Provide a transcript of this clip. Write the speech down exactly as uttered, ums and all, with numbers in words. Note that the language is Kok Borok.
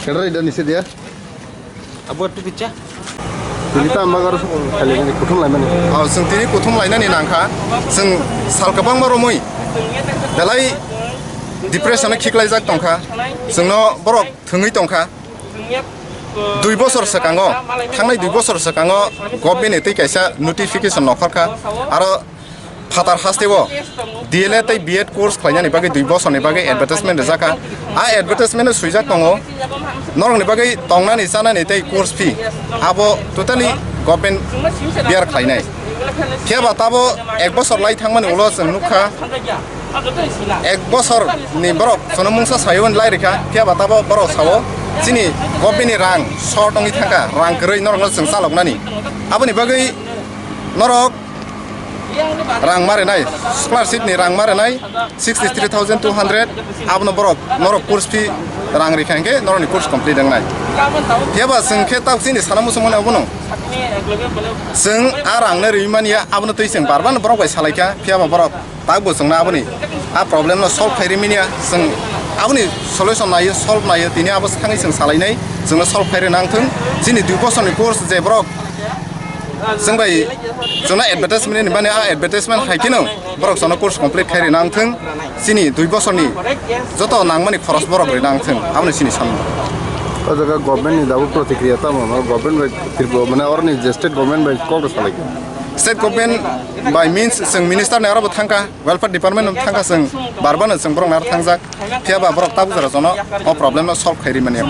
Kedar ida nisi dia? Abo tu kicha? Tini ta ambagar khali ni kuthum laimani. Oh, sing tini kuthum lainani nangkha. Sing sal kabang ma romoi. Belai depression khiklai jak tongkha. Singno borok thwngwi tongkha. Dui bosor swkango, thangnai dui bosor swkango government ni tei kaisa notification nokhorkha. Aro phatar hasteo D L Ed tei B Ed course khlainani bagwi dui bosorni bagwi advertisement rijak kha. A advertisement o swijak tongo, norokni bagwi tongnani, chanani tei course fee abo totally government bear khlainai. Phiya ba tabo ek bosor lai thangmani ulo chwng nukha, ek bosor ni borok sono mungsa sayo hwnwi lai rikha, phiya ba tabo borok sao chini government ni rang short wngwi thangkha, rang kwrwi norokno chwng chaloknani. Aboni bagwi norok rang ma rinai, scholarship ni rang ma rinai sixty three thousand two hundred, abono borok norok course fee rang rikha hinkhe norokni course complete wngnai. Phiya ba chwng khe tabuk chini sana muchung mani abono chwng a rang no riwi manya, abono twi chwng bar bar no borok bai salaikha, phiya ba borok tabuk bo chwngno aboni a problem no solve khai ri manya, chwng aboni solution naio, solve naio, tini abo thangwi chwng salainai, chwngno solve khai rwna wngthwng. Chini dui bosorni course je borok chwng bai chwngno advertisement ni mani, a advertisement hai kheno borok chwngno course complete khai rwna wngthwng, chini dui bosorni joto nangmani khoros borok rwna wngthwng, aboni chini samung. O jaga government ni dabu protikriya tamo, government bai Tripura, mane oroni je state government bai kok rw salai kha. State government bai means chwng minister ni aro bo thangkha, welfare department no thangkha, chwng bar bar no chwng borok naro thangjak, phiya ba borok tabuk jora jono o problem no solve khai ri manya.